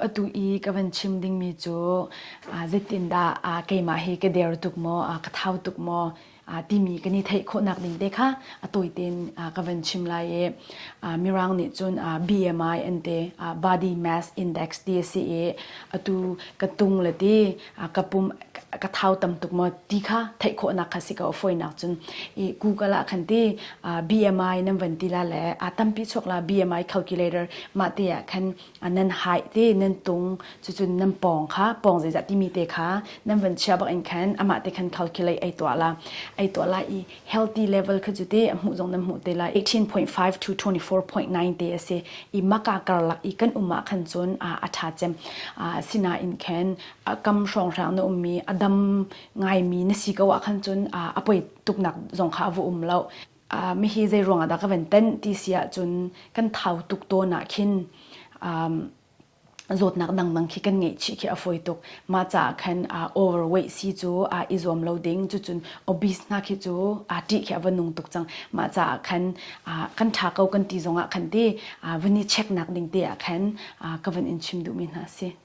Atu i ka van chim dingmi cu zeitindah keimah hi ka der tuk maw, ka thau tuk maw timi kan i theih khawhnak ding te kha a tawi tein ka van chim lai i Mirang nih cun BMI an ti Body Mass Index ti a si i atu ka tung le ti ka pum ka thau tam tuk maw ti kha theih khawhnak kha si ko a fawinak cun i Google ah khan ti BMI nan van ti la le a tampi chuak la BMI calculator mah te ah khan nan hai te nan tung cucun nan pawng kha pawng zeizah timi te kha nan van chia bak in khan amah te khan calculate ei tuah la ei tuah la i healthy level kha cu te a hmuh zong nan hmuh te la 18.5 to 24.9 te a si i maka karlak i kan um ah khan cun a tha cem sinain khan kam hrawnghrang na ummi a dam ngaimi na si ko ah khan cun a poi tuknak zong kha a va um lo mihi zei ruangah dah ka van tenh ti si ahcun kan thau tuk tawn ah khin um, zawtnak dangdang khi kan ngeih chih khi a fawi tuk. Mah caah khan uh, overweight si cu uh, i zuam lo ding cucun obese hna khi cu uh, ṭih khi a va nung tuk cang. Mah caah khan uh, kan ṭha ko kan ti zongah khan ti uh, van i check nak ding te ah khan uh, ka van in chim duhmi hna si.